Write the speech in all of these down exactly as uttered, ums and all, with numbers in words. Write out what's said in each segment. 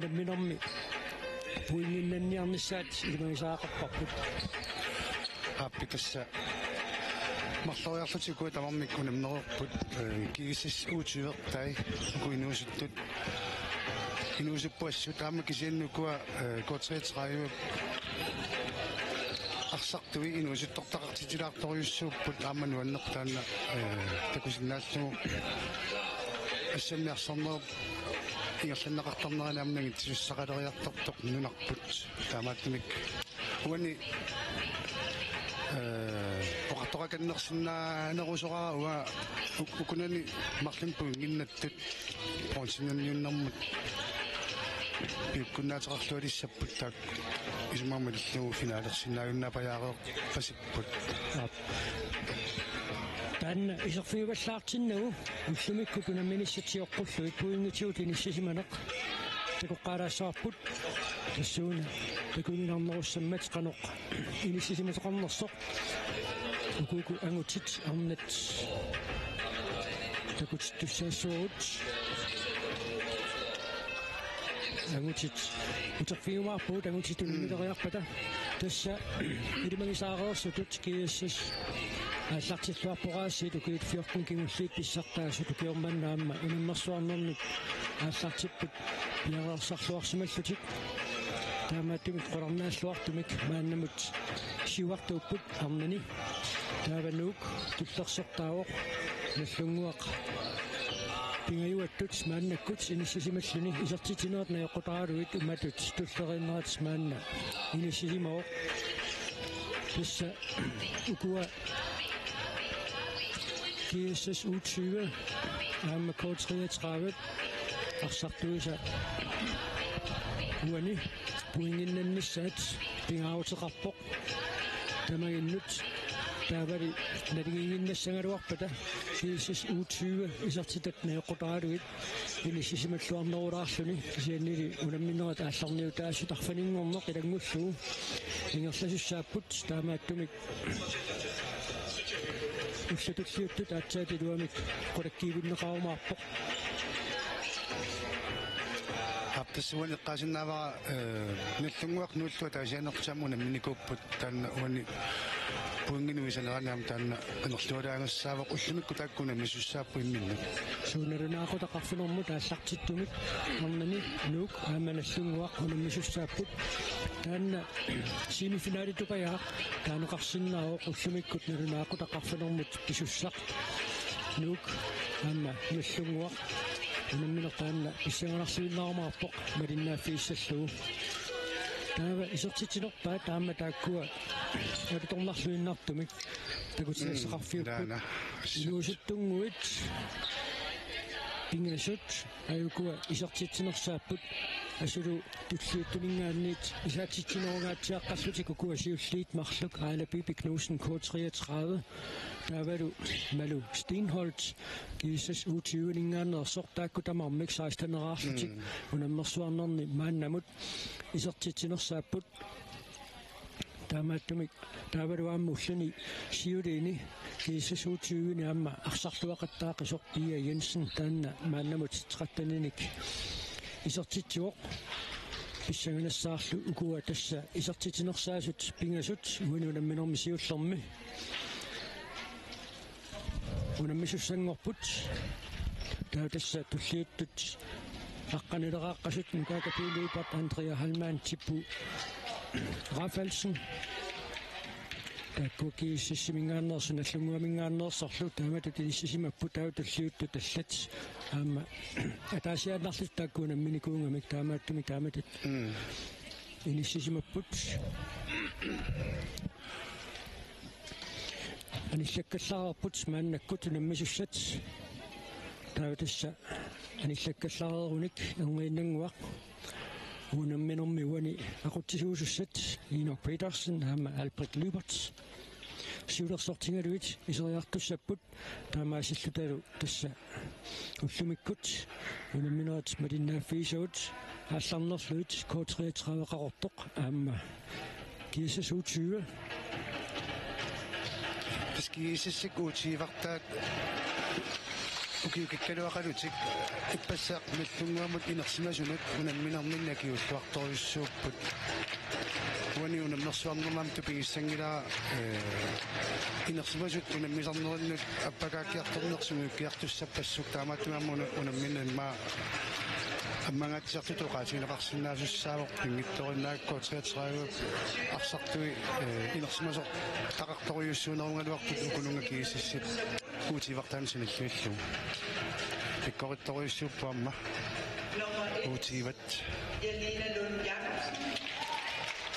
Unamminermi pointinnanniarnissaat ilimagisaqarparput. Aappi, tassa marloriarlutik ukua tamarmik unammereerput, eh, G S S U tyve-rtai uku inuusuttut. Inuusupput assut aamma kisianni ukua, eh, K treogtredive arsartui inuusuttortaqartitsilaartorujussuupput aamma nuannerpoq taanna, eh, takusinnaallugu assammi arsarnerup ingerlanneqartarnerani aamma nangitsisussaqaleriartortoq nunarput. Taamaattumik uani, eh, oqartoqakannersinnaanerusoraara uanga uk-, ukunani marlunnik pointinnattut bronzenniunnermut piukkunnaateqarlualissapput, taakku isumaga malillugu finalersinnaajunnaapajaarpasipput. Aap. Taanna iserfigivallaartinnagu ullumikkut unamminissatsiaqqullugit pointitsigut inissisimaneq takoqqaalaassavarput. Tassuuna takuginarnerussammat qanoq inissisimasoqarnersoq. Ukuuku angutit arnat takutittussaassuugut. Angutit uterfigiumaarpagut angutit unammileriarpata. Tassa ilimagisaareersutut G S S aallartilluarpoq aasiit ukiut fjorten kingulliit pissartaasut ukioq manna aamma unammersuarnermik aallartipput piareersarluarsimallutik. Taamaattumik qularnaalluartumik maannamut siuartuupput arnani. Taava Nuuk tullersortaavoq Nagdlunguaq pingajuattut maannakkut inissisimalluni, isertitsinerit najoqqutaralugit imatut tulleriinnerat maanna inissisimavoq. Tassa ukua G S S U tyve aamma K treogtredive arsartuisa uani pointinnannissaat pingaaruteqarpoq tamaginnut. Taavali naligiiginnassagaluarpata G S S U tyve isertitat najoqqutaralugit inissisimalluarnerulaarluni, kisiannili unamminerit aallarniutaasut arfininngorneq ilanngullugu ingerlasussaapput. Taamaattumik ullut tulliuttut aatsaat iluamik qulakkiivinneqarumaarpoq. Aap, tassa uani eqqaasinnaavara, eh, Nagdlunguaq Nuullu ataasiaannartumik unamminikuupput, taanna uani pointinik nuisanerani aamma taanna qinerlualaagassaavoq, ullumikkut taakku unammisussaapput imminnut. Suu, nalunaaqutaq arfinermut aallartittumik arnani Nuuk aamma Nagdlunguaq unammisussaapput. Taanna semifinalituppajaaq, taaneqarsinnaavoq ullumikkut nalunaaqutaq arfinermut pisussaq. Nuuk aamma Nagdlunguaq unammineq taanna pissanganarluinnarumaarpoq malinnaaffigissallugu. Taava isertitsinerpaat aamma taakkua alutornarluinnartumik takutisassaqarfiupput. Mm, taanna. Inuusuttunnguit pingasut ajukua isertitsinersaapput, asulu tulliuttuninngaanniit isaatsitsinerungaatsiaqqallutik ukua siulliit marluk, Aala Bibi Knudsen K treogtredive, taavalu Malu Steenholdt G S S U tyve-ninngaanneersoq, taakku tamarmik seksten-eraarlutik. Mm. Unammersuarnerni maannamut isertitsinersaapput. Taamaattumik taavalu aamma ulluni siuliini G S S U tyve-ni aamma arsarluaqattaaqisoq Pia Jensen, taanna maannamut tretten-inik isertitsivoq. Pissanganassaarlu ukua tassa isertitsinersaasut pingasut uani unamminermi siullermi unammisussanngorput. Taava tassa tulliuttut aqqanileraaqqasut Nukaaka P. Lyberth, Andrea Heilmann, Tippu Rafaelsen. Taakku G S S-iminngaanneersut Nagdlunguaminngaanneersorlu taamatut inissisimapput, taava tulliuttut allat aamma ataasiaannarlutik taakku unamminikuugamik, taamaattumik taamatut. Mm. Inissisimapput. Anillakkallareerput maannakkut unammisussat. Taava tassa anillakkallareerunik Erniinnannguaq unamminermi uani aqutsisuusussat Inok Petersen aamma Albrecht Lyberth siulersortigalugit iseriartussapput. Taamaasillutalu tassa ullumikkut unamminerit malinnaaffigisagut aallarnerlugit K treogtredive Qaqortoq aamma G S S U tyve. Tassa G S S-ikkut U tyve-rtaat Ukiukikkaluaqalutik ippassaq Nagdlunguamut inersimasunut unamminerminni akiuulluartorujussuupput. Uani unammersuarnermut tupigissanngilara, eh, inersimasut unammisarnerinnut appakaakkiartornersut ukiartussappassuk, taamaattumik aamma una-, unammineq immaqa ammangaatsiartutut oqaatigineqarsinnaasussaavoq pinngitsoorinaakku. K treogtredive arsartui, eh, inersimasortaqartorujussuunerugaluarput ukununnga G S S-ip U T-vertaanut sanilliullugu. Pikkorissorujussuupput aamma U T-vat.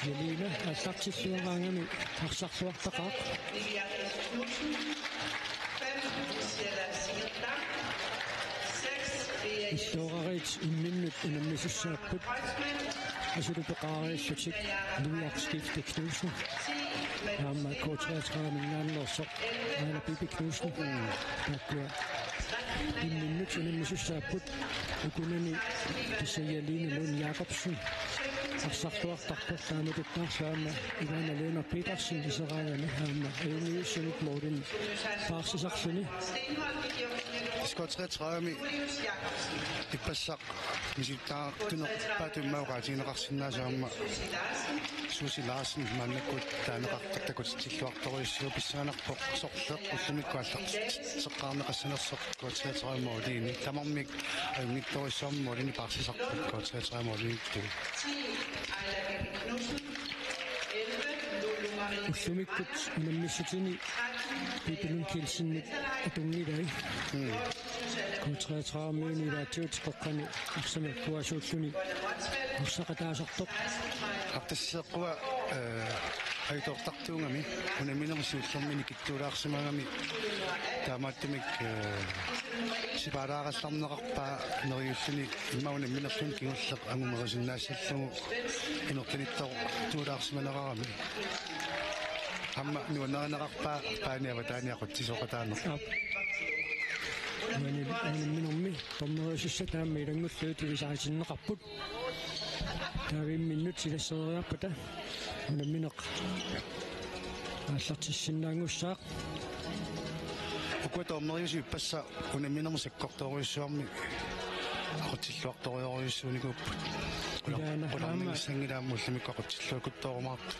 Jelena aallartilluaraangami arsarluartaqaaq. Illoorariit imminnut unammisussaapput. Asulu peqaariillutik Louis Skifte Knudsen. Aamma K treogtredive-minngaanneersoq Aila Bibi Knudsen. Taakkua imminnut unammisussaapput. Ukunani tassa Jelena Lund Jacobsen arsarluartarpoq, taamatuttaarlu aamma Ivana Lena Petersen iseraangami aamma ajunngivissunut målinik paarsisarluni. K treogtredive-mi ippassaq misilittagaqqinerpaatut immaqa oqaatigineqarsinnaasut aamma Susie Larsen maannakkut taaneqartoq takutitsilluartorujussuuvoq, pissanganarpoq sorleq ullumikkut aallartitseqqaarneqassanersoq K treogtredive-mi målinik. Tamarmik ajunngitsorujussuarmik målinik paarsisarput K treogtredive-mi målimiittut. Ullumikkut unammissutini Bibi Lund Kielsenip atunngilai. Mm. K treogtredive-miuni ilaatigut qeqqani arsamik akuasuulluni arsaqataasartoq. Artasseeqqua, eh, ajutoortartuugami unamminermi siullermik nikittuulaarsimagami, taamaattumik, eh, sipaalaarallarneqarpaa neriulluni immaqa unamminerluni kingulleq angumerisinnaassallugu imertinittoq tuulaarsimanerarami. Aamma nuannarineqarpaa paani avataani aqutsisooqataaneq. Aap. Uani unamminermi dommeriusussat aamma ilanngullugit ilisaritinneqarput. Taava imminnut silassereeriarpata unammineq aallartissinnaanngussaaq. Ukua dommeriusut ippassaq unamminermi sakkortoorujussuarmik aqutsilluartorujorujussuunikuupput. Ilaana aamma. Qularnanngissanngilaat aamma ullumikkut aqutsilluakuttoorumaartut.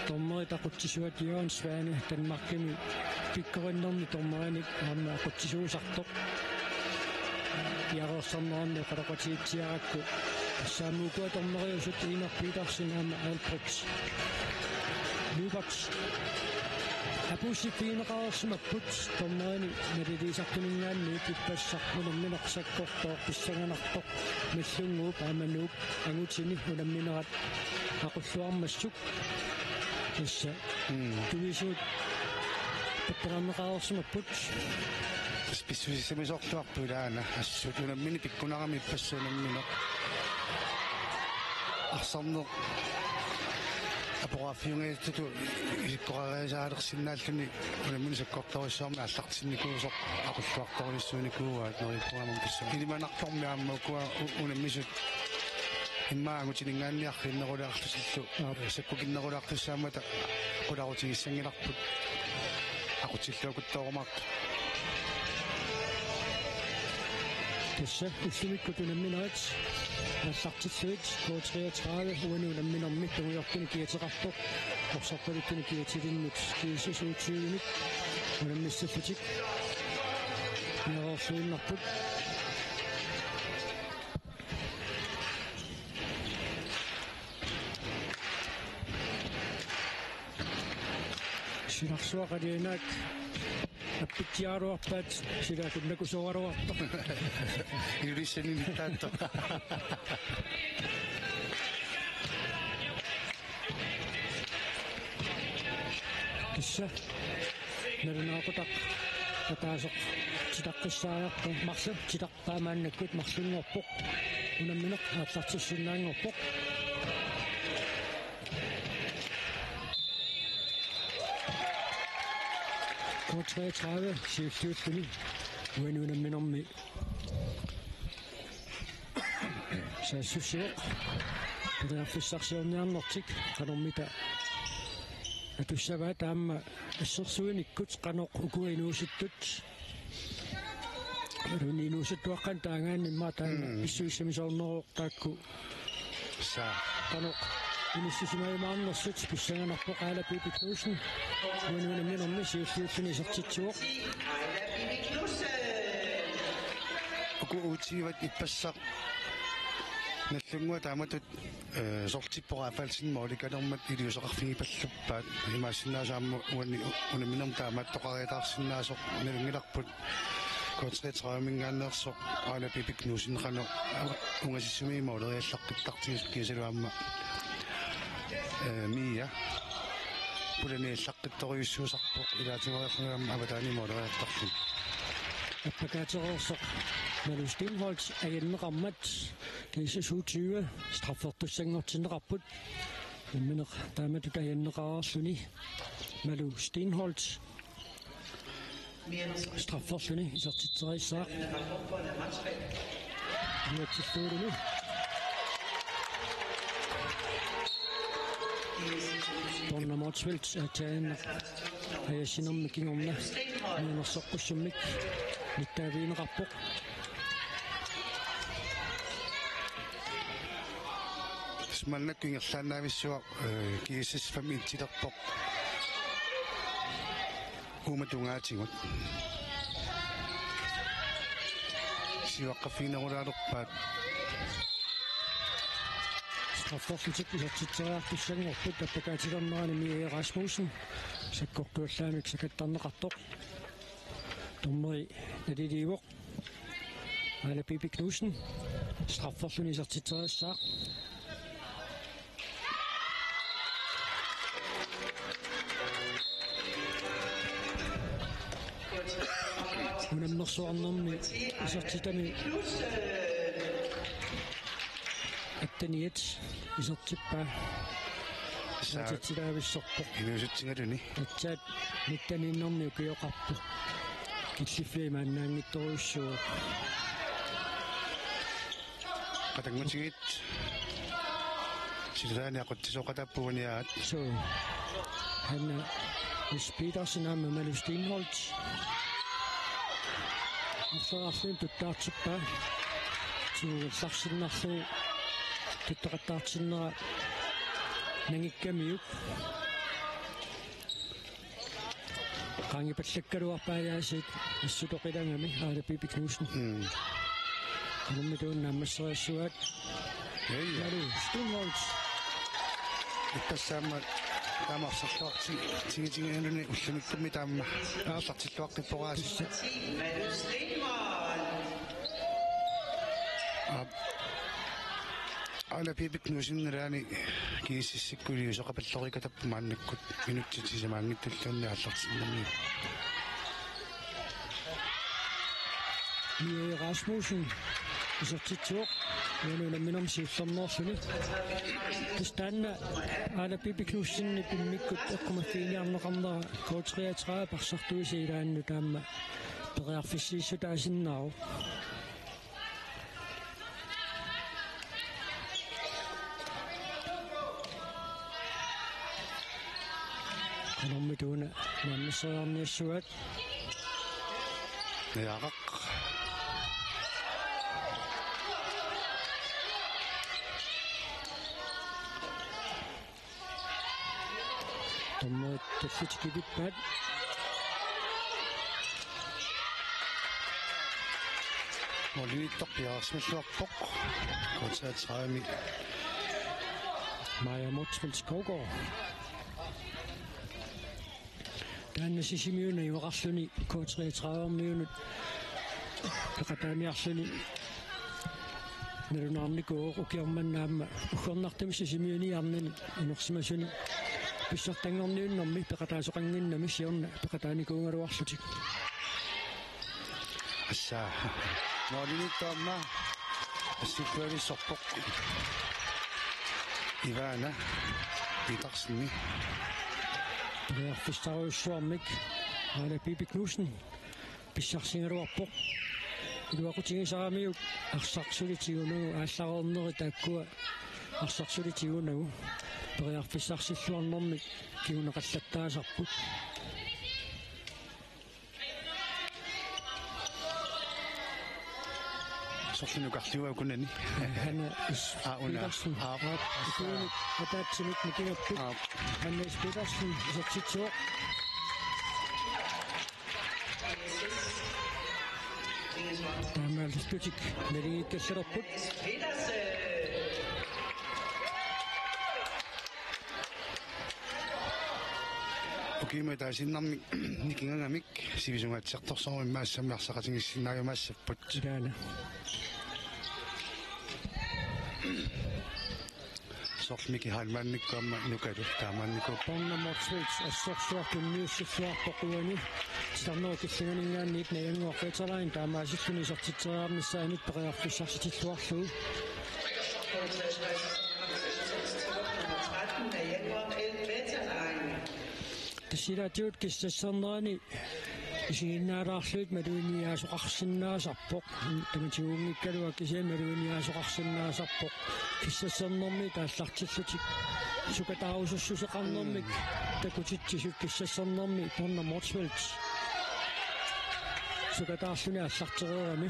Dommerit aqutsisuat Jørgen Svane Danmarkimi pikkorinnermi dommerinik aamma aqutsisuusartoq. Piareersarneranni oqaloqatigiitsiarakku. Tassa aamma ukua dommeriusut Inar Petersen aamma Albrecht Lyberth apuussiffigineqareersimapput. Dommerinik naliliisartuninngaanniit ippassaq unammineq sakkortooq pissanganarpoq Nagdlunguup aamma Nuup angutini unamminerat aqulluarmassuk. Tassa. Mm. Tuisuut pattalerneqareersimapput. Pissusissamisoorluarpoq ilaana. Assut unammineq pikkunarami ippassaq unammineq arsarneq aporfiunngitsutut isikkoqariasaalersinnaalluni unammineq sakkortoorujussuarmik aallartinnikuusoq aqulluartorujussuunikuuaat neriuppunga aamma pissama. Ilimanarpormi aamma ukua u-, unammisut immaqa angutininngaanniit arriinnerulaarlutillu. Aap. Sakkukinnerulaartussaammata qularutigissanngilarput aqutsilluakuttoorumaartut. Tassa ullumikkut unamminerit aallartillugit K treogtredive uani unamminermi tungujortunik kiateqartoq, orsarpaluttuni kiatilinnut G S S U tyve-nik unammissallutik piareerluinnarput. Silarsuaq Alianaak appitsiaraluarpaat, sila akunnakusooraluartoq. Ilulissani nittaattoq. Tassa nalunaaqutaq ataaseq titaqqissaariarpoq, marluk titaq- paa maannakkut marlunngorpoq. Unammineq aallartissinnaanngorpoq. K treogtredive siulliulluni uani unamminermi saassussivoq periarfissarsiorniarnertik, qanormita atussavaat aamma assersuinikkut qanoq ukua inuusuttut Inuusuttuaqqat taagaanni immaqa taanna Mm. pissusissamisoorneruvoq taakku. Sa. Qanoq inissisimajumaarnersut pissanganarpoq Aala Pipi Knudsen. Uani unamminermi siulliulluni isertitsivoq. Uku uutiivat ippassaq Nagdlunguaq taamatut, eh, sortippoq affaldsen målikalermat iliuuseqarfigipalluppaat. Imaassinnaavoq aamma uani unamminermi taamaattoqariataarsinnaasoq nalunngilarput. K treogtredive-minngaanneersoq Aala Pipi Knudsen qanoq ungasissumik måleriallaqqittartigisoq kiisalu aamma, eh, Mia. Pulaniallaqqittorujussuusarpoq ilaatigooriarluni aamma avataani måleriartarluni. Appakaatereersoq Malu Steenholdt ajanneqarmat, G S S U tyve, straffertussanngortinneqarput. Nammineq taamatut ajanneqareerluni Malu Steenholdt strafferluni isertitseriassaaq. Iluatsillugu. Donna Motzfeldt aatsaannaq ajassinermi kingorna mianersoqqussummik nittaavigineqarpoq. Tassa maannakkut ingerlaannaavissuaq, eh, G S S fem-itsilerpoq. Uuma tungaatigut. Siuaqqaffiginerulaalerpaat. Strafferlutik isertitseriartussanngorput appakaatilernerani Mia Rasmussen sakkortuallaamik sakattarneqartoq. Dommeri naliliivoq. Aala Pipi Knudsen strafferluni isertitseriassaaq. Unammersuarnermi isertitami atteniat isertippaa. Sa- Saatitsilaavissorpoq. Inuusutsigaluni. Aatsaat nitteniinnermi ukioqarpoq. Killiffia imaannaanngitsorujussuuvoq. Qatanngutigiit. Silaani aqutsisoqataapput uaniaat. Suu. Hanna Nis Petersen aamma Malu Steenholdt. Arleriarluni tuttaartippaa. Tiguullarsinnarlugu tuttaqattaartinnera nangikkamiuk. Qaangipallakkaluarpaajaasiit assutoqilagami Aala Pipi Knudsen. Mm. Qanormita uunga naammasseriassuaat. Ja, ja. Malu Steenholdt. Ippassaq aamma taama arsarluarti-, tigutigaluni ullumikkummi taama arsartilluaqqippoq aasiit. Aap. Aala Pipi Knudsen nalaani G S S-ikkut iliuuseqapallorikatappoq maannakkut minutsit sisamaanngitsulluunniit aallartinnermi. Mia Rasmussen isertitsivoq. Uani unamminermi siullerneerluni. Tassa taanna Aala Pipi Knudsenip immikkut eqqumaffiginiarneqarnera K treogtredive arsartuisa ilaannut aamma periarfissiissutaasinnaavoq. Qanormita uunga naammasseriarniassuaat. Najaaraq. Dommerit tallitikipippaat. Målimiittoq piareersimalluarpoq. K treogtredive-mi. Maja Motzfeldt Skovgaard. Taanna Sisimiuni najugaqarluni K treogtredive-miunut peqataaniarluni nalunaarnikuuvoq. Ukioq manna aamma uggornartumik Sisimiuni arnani inersimasuni pissartanngorniunnermi peqataasoqannginnami siorna peqataanikuugaluarlutik. Assa. Målimiittoq aamma assilluavissorpoq. Ivana Petersen. Periarfissarujussuarmik Aala Pipi Knudsen pissarsigaluarpoq. Iluaqutigisaramiuk arsaq suli tigunagu aallareerneri taakkua arsaq suli tigunagu periarfissarsilluarnermik kinguneqallattaasarput. Sorlinu karliua kunani. Hanna Is-, Aa, una. Petersen. Aa. Aap, isuinik ataatsimik mikigapput. Aa. Hanna Is Petersen isertitsivoq. Taamaalillutik naligiikkallalerput. Ukiumut ataasiinnarmik nikingagamik sivisungaatsiartorsuarmik immaqa assammik arsaqatigiissinnaajumaassapput. Ilaana. Soorlu Miki Heilmannikkut aamma Nukalu taamaannikkut. Bornholm Motzfeldt assorsuaq tunniussilluarpoq uani. Titarnerup killinganinngaanniit Najannguaq Veterlain taamaasilluni isertitseriarnissaanut periarfissarsitilluarlugu. Tassa ilaatigut kissassarnerani isiginnaalaarlugit maluginiaasoqarsinnaasarpoq. Tamatiguunngikkaluaq kisianni maluginiaasoqarsinnaasarpoq. Kissassarnermi aallartillutik. Sukataarusussuseqarnermik takutitsisut kissassarnermi Bornholm Motzfeldt sukataarluni aallartereerami.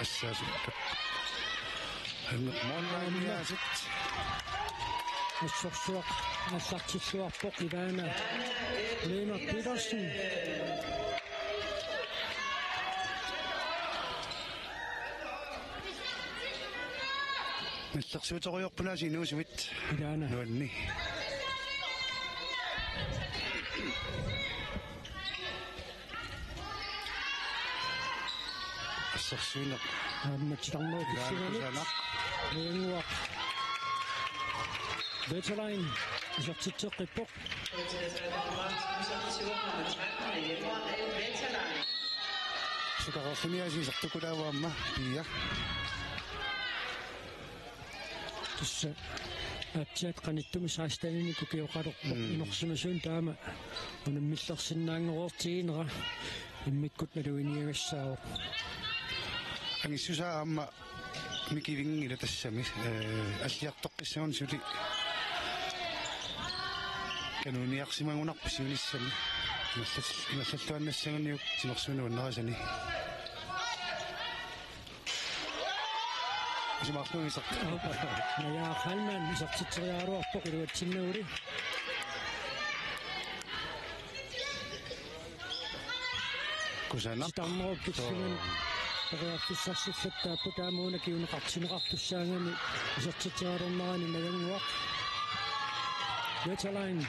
Assaasukkat. Målmandimiaasit. Assorsuaq aallartilluarpoq Ivana Lena Petersen. Nallersuutoriorput aasiit inuusumit. Ilaana. Nuanni. Assersuineq. Aamma titarnerup killinganit. Ilaana kusanaq. Najannguaq Veterlain isertitseqqippoq. Sukataarluni aasiit isertukulaavoq aamma Pia. Tassa aatsaat qanittumi seksteninik ukioqalerpoq. Mm. Inorsimasuun taama unammillersinnaanngortiginera immikkut maluginiagassaavoq. Angissusaa aamma Miki Winge ila tassami, eh, alliartoqqissaguni suli kanuniarsimagunarpoq siunissami. Ingerlat-, ingerlalluannassaguniuk timersuunuannerasani. Isumaqarlugu isertittoq. Naja Heilmann isertitseriaraluarpoq iluatsinnaguli. Kusanaq. Titarnerup killinganit periarfissarsillattaapput taama una kinguneqartinneqartussaagami isertitserialernerani Najannguaq. Veterlain.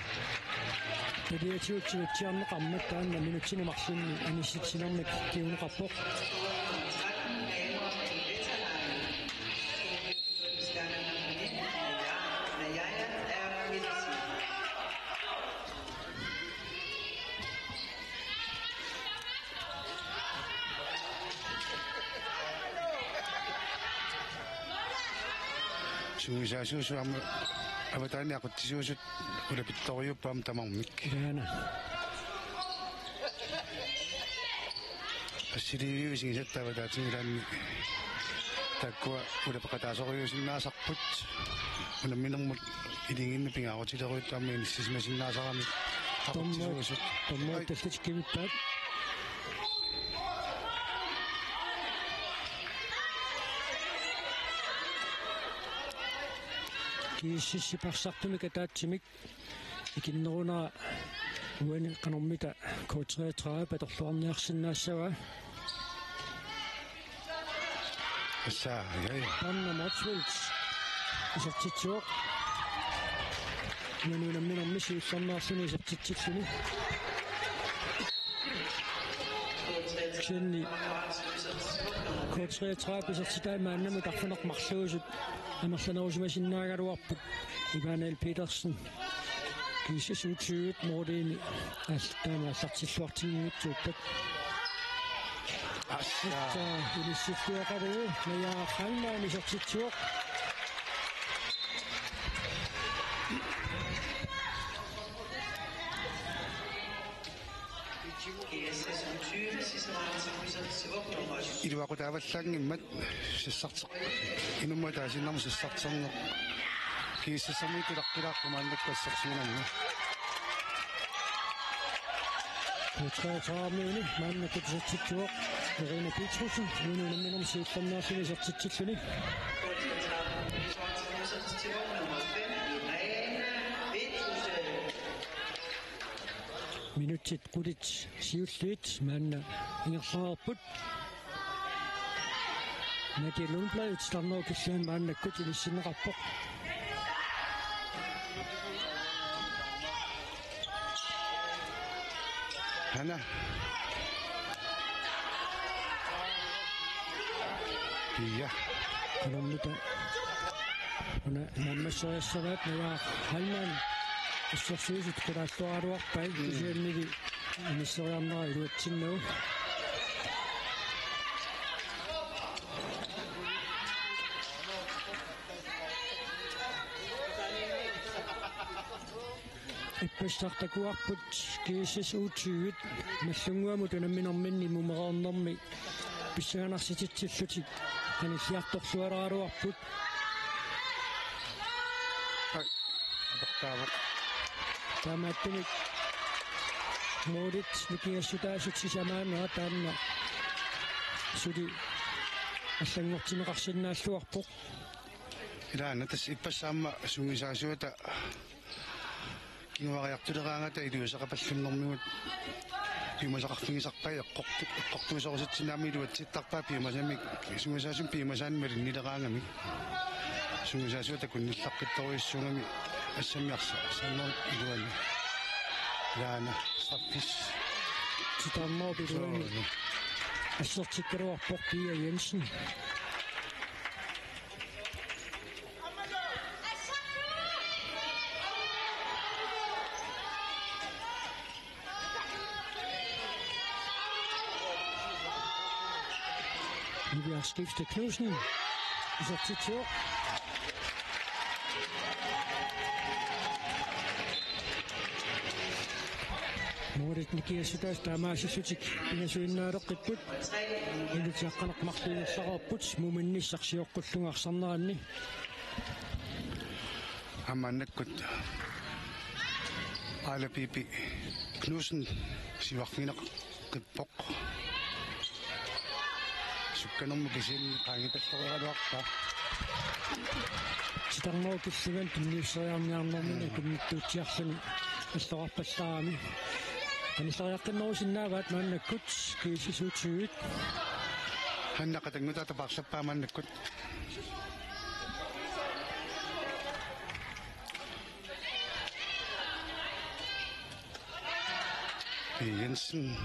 Taliatigut tigutsiarneqarmat taanna minutsini marlunni anissitsinermik kinguneqarpoq. Sungiusaasuusut aamma avataani aqutsisuusut ulapittorujuupput aamma tamarmik. Ilaana. Assiliiviup isigisatta avataatigut ilaanni taakkua ulapeqataasorujuusinnaasarput. Unamminermut iligiinnut pingaarutilerujuttut aamma inissisimasinnaasarami. Dommerit, aqutsisuusut. Dommerit. Ai. Tallitik kimippaat. G S S-ip arsartumik ataatsimik ikinnerunera uani qanormita K treogtredive atorluarniarsinnaassavaa. Assa, ja, ja. Bornholm Motzfeldt isertitsivoq. Uani unamminermi siullermeerluni isertitsilluni. Kisianni K treogtredive isertitai maannamut arfineq-marluusut amerlanerusimasinnaagaluarput. Ivanael Petersen. G S S U tyve måliini al-, taama aallartilluartinngitsuuppat. Assa. Assa, inissilluaqalugu, Naja Heilmann isertitsivoq. Iluaqutaavallaanngimmat sassarteq. Inummut ataasiinnarmut sassarterneq. G S S-ermiut tulaqqilaarput maannakkut assersuinermi. Treogtredive maannakkut isertitsivoq Irina Petrussen, uani unamminermi siullernaarluni isertitsilluni. Minutsit qulit siulliit maanna ingerlareerput. Nadia Lundblad titarnerup killinganik maannakkut inissinneqarpoq. Hanna. Pia. Qanormita una naammasseriassagaat, Naja Heilmann assersuisut qulaalluaraluarpai, mm, kisiannili inisseriarnera iluatsinnagu. Ippassaq takuarput G S S U tyve Nagdlunguamut unamminerminni mumereernermi pissanganartitsillutik qanilliartorluaraluarput. Ai, atortaavoq. Taamaattumik målit nikingassutaasut sisamaanera taanna suli allanngortinneqarsinnaalluarpoq. Ilaana tassa ippassaq aamma sungiusaasuata kinguariartuleraangata iliuuseqapallunnermigut piumasaqarfigisarpai eqqortu-, eqqortuusorusutsinnut aamma iluatsittarpaa piumasamik, sungiusaasumik piumasaannik malinnileraangamik. Sungiusaasuata takunnillartittorujussuugami assammiarsa-, assammiarnermut iluani. Ilaana straffis. Titarnerup iluani. Soo. Assertikkaluarpoq Pia Jensen. Niviaq Skifte Knudsen isertitsivoq. Målit nikingassutaasut taamaasillutik pingasuinnaaleqqipput. Minutsit aqqaneq-marluk ingerlareerput, muminnissaq sioqqullunga arsarneranni. Aamma maannakkut Aala Pipi Knudsen siuarfigineqarpoq. Sukkanermut kisianni qaangiupalloraluarpaa. Titarnerup killinganni tunniusseriarniarnermini, mm, akunnittuutsiarluni allorarpallaarami. Qanilleriaqqinnerusinnaavaat maannakkut G S S U tyve. Hanna qatanngutaata paarlappaa maannakkut. Jensen.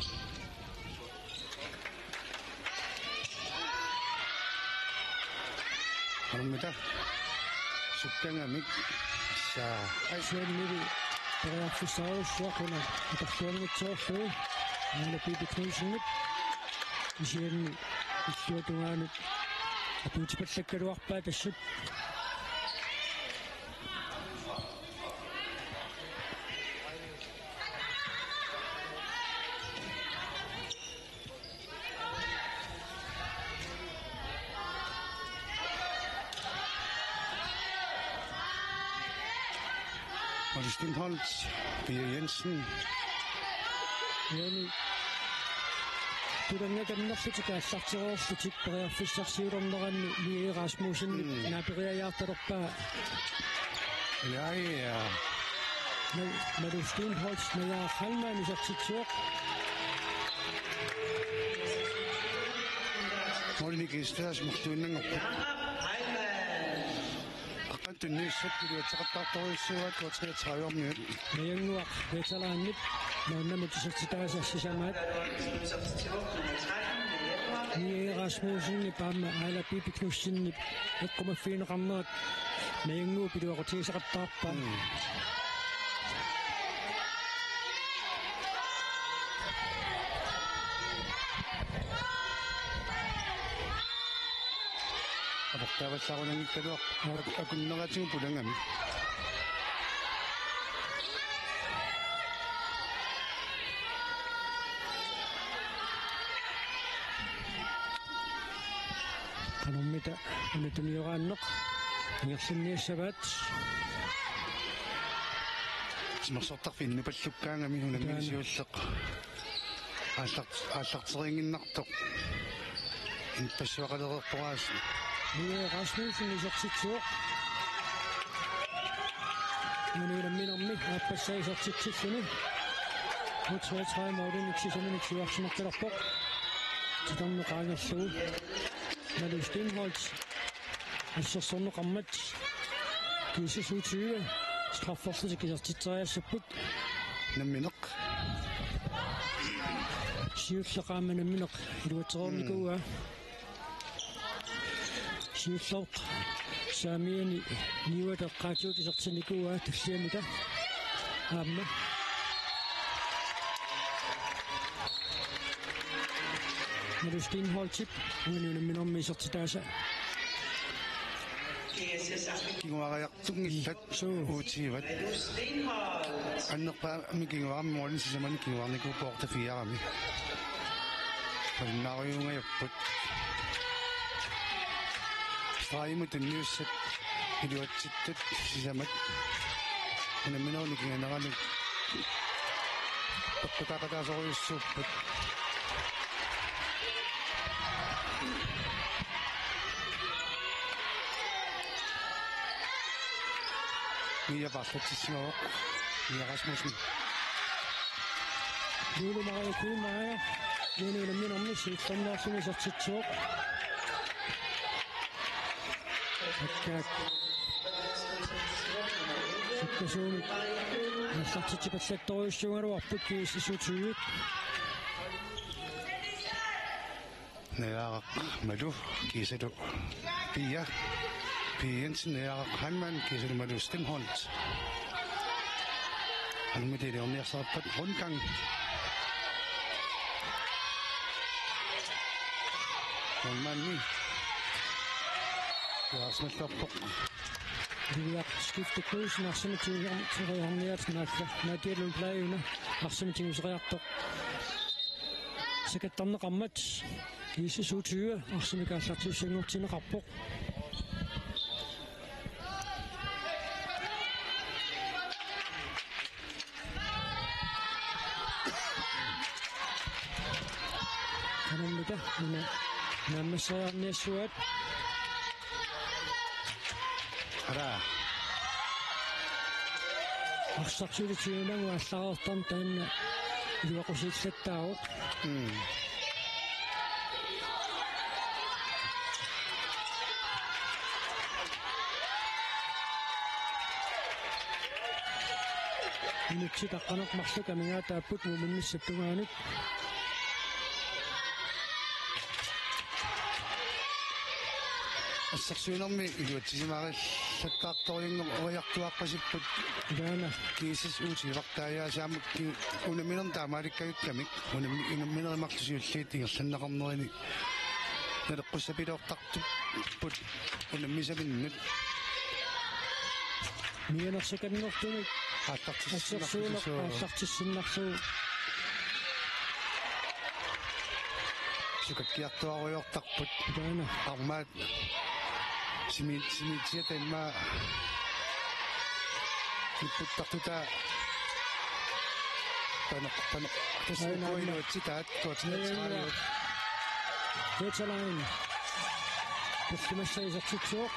Qanormita? Sukkangamik. Saa. Ai, suannili periarfissarujussuaq una atorluanngitsoorlugu. Aana Pipi Knudsenip. Kisianni illuatungaanut apuutipallakkaluarpaa tassut. Molly Steenholdt, Pia Jensen. Joni. Tulanngakannerlutik aallartereerlutik periarfissarsiulerneranni Mie Rasmussenip, mm, naaperiajaartalerpaa. Ja, ja. Ma-, Malu Steenholdt, Naja Heilmann isertitsivoq. Målinik istaas muhtuinnanngorput. Aqqanut tunniussat iluatseqattaartorujussuuaat K treogtredive-miut. Najannguaq veteranip maannamut isertitaasa sisamaat. Mie Rasmussenip aamma Aala Pipi Knudsenip eqqumaffigineqarnerat Najannguup iluaqutigisaqattaarpaa. Mm. Aportaavallaarunanngikkaluaq. Ak-, akunneratigut pulangami. Qanormita una tunioraanneq ingerlanniassavaat. Timersortarfik innupallukkaangami unammineq siulleq. Aallart-, aallarteriinnartoq. Ippassuaqalereerpoq aasiit. Mia Rasmussen isertitsivoq. Uani unamminermi aappassaa isertitsilluni. U treogtredive målinik sisamanit siuarsimartalerpoq. Titarneq qaangerlugu. Malu Steenholdt. Assersorneqarmat. G S S U tyve. Strafferlutik isertitseriassapput. Unammineq. Siulleq aamma unammineq iluatsereernikuuaa. Mm. Siulleq saamiani niuata eqqaatsigut isertinnikuuaa tullianut aamma. Malu Steenholdtip uani unamminermi isertitaasa. Kinguariartunngillat. Suu. U tyve-t. Annerpaamik kinguaramik målinik sisamanit kinguarnikuupput otteogfyrremi. Malinnaariungajapput. Stregimut tunniussat iluatsittut sisamat. Unamminerup nikinganeranut peqqutaaqataasorujussuupput. Mia paarlatissimavoq. Mia Rasmussen. Julie Marie Kuhlmeier. Julie unamminermi siullernaarluni isertitsivoq. Akkaak. Sukkasuumik aallartitsipallattorujussuugaluarput G S S U tyve. Najaaraq Malu kiisalu Pia. Pia Jensen, Najaaraq Heilmann, kiisalu Malu Steenholdt. Arnat iliorniarsarippat rundgang. Heilmanni. Jaarsmallerpoq. Viviaq Skifte Knudsen arsamik tiguseriarniaat naakka. Nadia Lundblad una arsamik tiguseriartoq. Sakattarneqarmat G S S U tyve arsamik aallartissanngortinneqarpoq. Qanormita una naammasseriarniassuaat. Ara. Arsaq suli tyvenagu aallareertarneq taanna iluaqusiillattaarpoq. Mm. Minutsit aqqaneq-marluk amigaataapput muminnissap tungaanut. Assersuinermi iluatsisimaarillattaartorujunngor-, uajartuaqqasipput. Ilaana. G S S U tyve-rtaajaasaammik ki-, unamminermi taamaalikkajukkami. Unammi-, unamminerit marluk siulliit ingerlanneqarnerini naleqqussapiloortartupput unammisaminnut. Mianersakannertumik aallartissinnarsuu. Assersuuneq aallartissinnarsuuvoq. Sukakkiartuarujoortarput. Taana. Armaat simi-, simitsiata immaqa nipputtartutaa. Panoq, panoq. Tassa aina, aina. Iluatsitaat, kuatinatsaariut. Aina. Veteran. Tallimassaq isertitsivoq.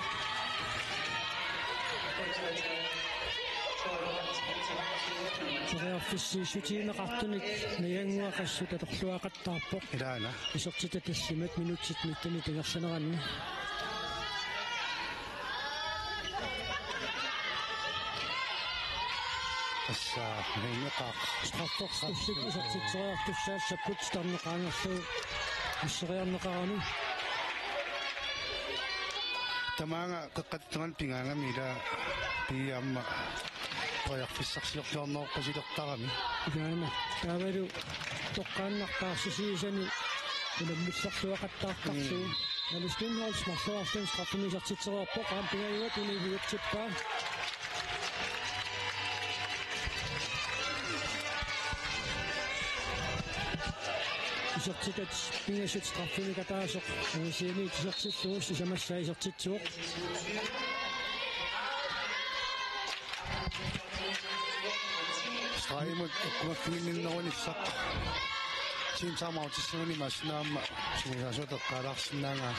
Periarfissiissutigineqartunik najannguaqassut atorluaqattaarpoq. Ilaana. Isertitat tallimat minutsit nittenit ingerlaneranni. Tassa, ringeqaaq. Straffersut isertitseriartussaassapput titarneq qaangerlugu asseriarneqarani. Tamaanga qeqqata tungaanut pigaagami ila Pia aamma periarfissarsiorluarneroqqusilertarami. Ilaana. Taavalu toqqaannaq paarsisiisani unammillerluaqattaartarlugu. Mm. Malu Steenholdt marluarluni straffimik isertitsereerpoq, aamma pingajuat uniiviutsippaa. Isertitat pingasut straffimik ataaseq, angasianiit isertillugu sisamassaa isertitsivoq. Stregimut uqqumaffiginninnerunissaq. Team timeout-issamani massakkut aamma sungiusaasoq eqqaalaarsinnaanngilaq.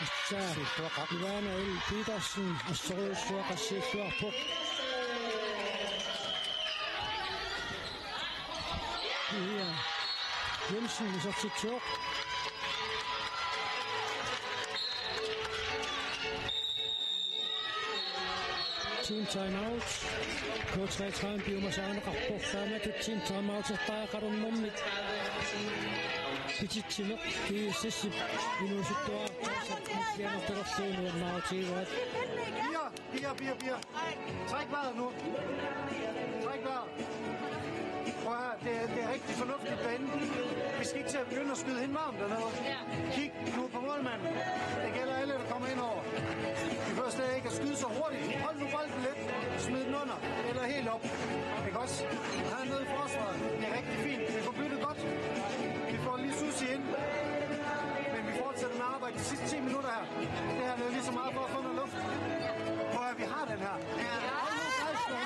Issa. Siulluaqaaq. Ivana L. Petersen, assorujussuaq qassiilluarpoq. Pia Jensen isertitsivoq. Team timeout. K treogtredive piumasaaneqarpoq, taamatut team timeout-ertariaqalernermik. Pititsineq G S S-ip inuusuttuartarsiornerluinnartigivaat. Pia, Pia, Pia, Pia. Træk vejret nu. Træk vejret. Prøv at høre, det er, det er rigtig fornuftigt derinde. Vi skal ikke til at begynde at skyde hende varm dernede. Ja. Kig nu på målmanden. Det gælder alle, der kommer ind over. Vi behøver slet ikke at skyde så hurtigt. Hold nu bolden lidt. Smid den under. Eller helt op. Ikke også? Hernede i forsvaret. Det er rigtig fint. Vi får byttet godt. Vi får lige Susie ind. Men vi fortsætter med at arbejde de sidste ti minutter her. Det her, det er lige så meget for at få noget luft. Prøv at høre, vi har den her. Hold nu fast, nu.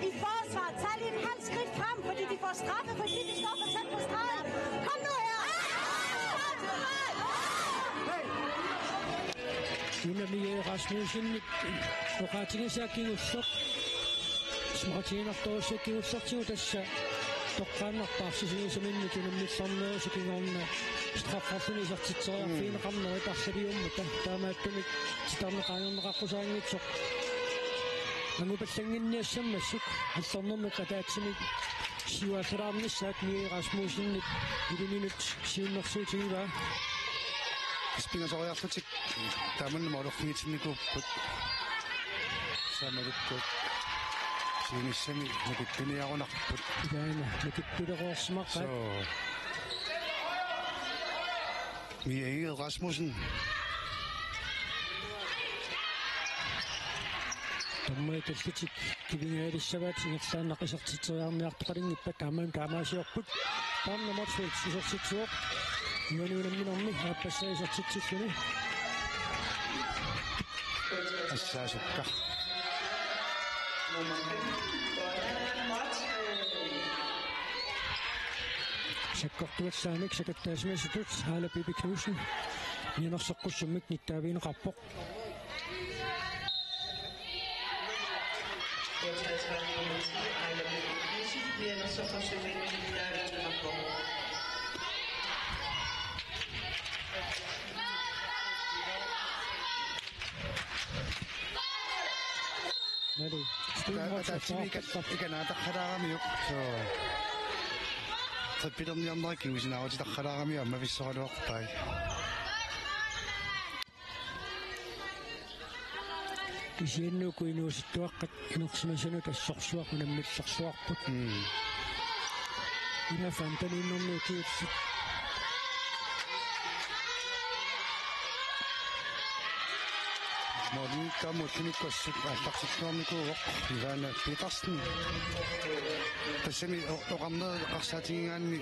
I forsvar, tag lige en halv skridt frem, fordi de får straffe, fordi de står for tæt på stregen. Kom nu her. Hey. Una Mia Rasmussen, oqaatigisaa kingulleq. Isumaqatigiinnartorujussuaq kingullertigut tassa toqqaannarpoq arsaq sisiminnut unammillernerusoq kingorna strafferluni isertitseriarfigineqarneri tarsaviummata, taamaattumik titarneqarneqaqqusaanngitsoq. Angupallannginniassammassuk allornermik ataatsimik siuaallalaarnissaat Mia Rasmussenip iliminut siunnersuutigivaa. Ispingasoriarlutik taamannama olorfigitsinnikuupput. Samalukku siunissami nukippiniarunarput. Ilaana nukippileroorsimaqaat. Soo. Mia Egede Rasmussen. Dommerit kalaallit kivingaalissavaat, ingerlaannaq isertitseriarniartoqalinngippat, taamaammat taamaasiorput. Taanna Motzfeldt isertitsivoq. Imaluunniit unamminermi aappassaa isertitsilluni. Assaasukka. Sakkortuallaamik sakattaasimasutut Aala Pipi Knudsen mianersoqqussummik nittaavigineqarpoq. Nali. Ata-, ataatsimik ika-, ikanaataqalaaramiuk. Soo. Trippilerniarnera kingusinaaruteqalaaramiuk aamma pissoraluarpai. Kisianni uku inuusuttuaqqat inersimasunut assorsuaq unammillersuarput. Mm. Ila femteniinnarni ukiullit. Målimiittoq ullumikkut assut aallartilluarnikuuvoq Ivana Petersen. Tassami o-, oqarneq eqqarsaatigigaanni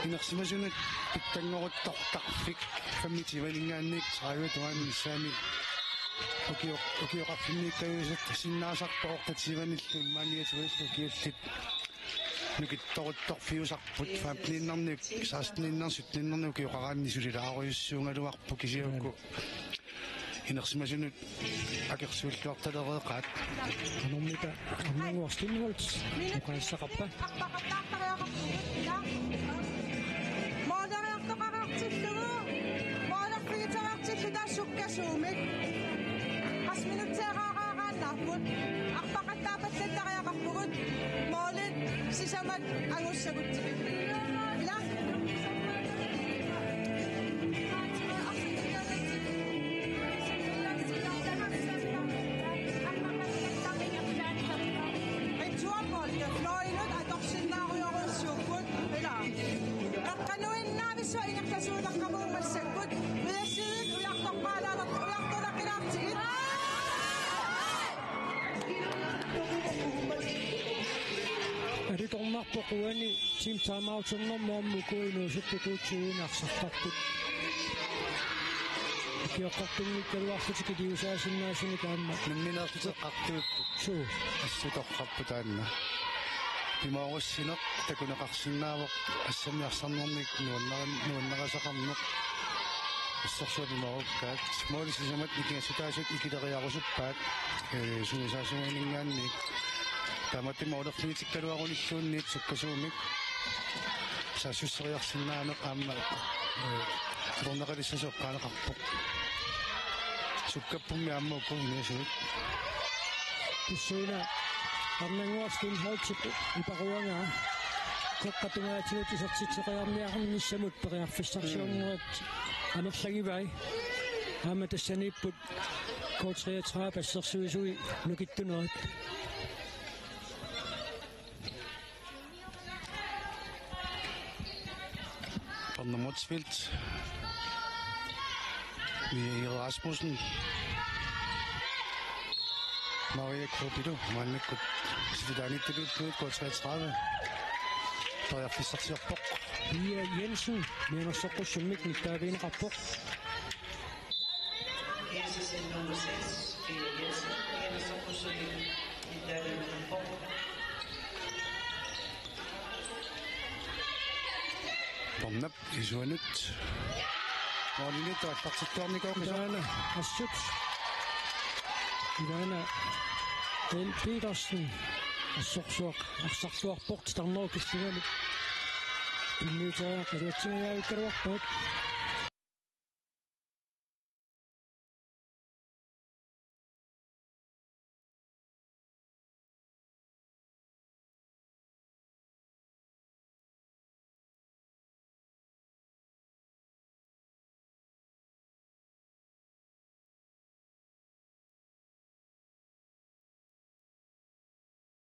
inersimasunut pitsanngoruttortarfik femogtyveninngaanniit tredive tungaanut missaani ukio-, ukioqarfinniikkajuisarsinnaasarpoq otteogtyvenillu immaqa niogtyvellu ukiullit nukittoruttorfiusarput femteniinnarnik, seksteniinnarnik, sytteniniinnernik ukioqaraanni sulilaarujussuugaluarpoq kisianni uku inersimasunut akersuilluartalereeqaat. Qanormita Arnannguaq Steenholdt oqaaseqarpa? Arpaqattaartariaqarpugut, ila. Mooleriartoqariartillugu, moolerfigiteriartilluta sukkasuumik. Qassit minutsit eqaaqaaraannaarput. Arpaqattaappallattariaqarpugut. Moolit sisamat angussagutsigu. Ila. Qitsuarput fløjinut atorsinnaarujorujussaapput, ila. Eqqanuinnaavissua ingerlasuuteqqavugut massakkut. Ujassiviit ujartorpaalaartut, ujartoraqilaartigit. Alitornarpoq uani team timeout-ernermut aamma uku inuusuttut uatsinnut arsartarput. Ukioqqartunngikkaluarlutik iliuusaasinnaasunik aamma. Nammineerlutik eqqartuupput. Suu. Assut torrarput taanna. Pimoorussineq takuneqarsinnaavoq, assammi arsarnermik nuannarin-, nuannarisaqarneq. Assersuaq pimoorukkaat. Måli sisamat nikingassutaasut ikileriarusuppaat, ee, sungiusaasuminngaanniit. Taamaattumik målerfigitikkaluarunilluunniit sukkasuumik saassusseriarsinnaaneq aamma, ee, atorneqalissasoq eqqaaneqarpoq. Sukkappummi aamma uku inuusuit. Tussuina Arnannguaq Steenholdtip iparuagaa qeqqata tungaatigut isertitseqarniarnissamut periarfissarsiornerit amerlagivai. Aamma tassaniipput K treogtredive assersuisui nukittunerit. Pernille Motzfeldt. Mia Rasmussen. Maria Kopilu. Maannakkut sivitaaniittuluunniit K treogtredive. Periarfissarsiorpoq. Pia Jensen. Mianersoqqussummik nittaavigineqarpoq. Jensen, nummer seks, Pia Jensen, Mianersoqqussummik nittaavigineqarpoq. Pernap isuanut. Målimiittoq aallartittuarnikuuvoq. Ilaana assut. Ilaana L. Petersen. Assorsuaq arsarluarpoq titarnerup killingani. Pinniuteriaqaluatsingajavikkaluarpaat.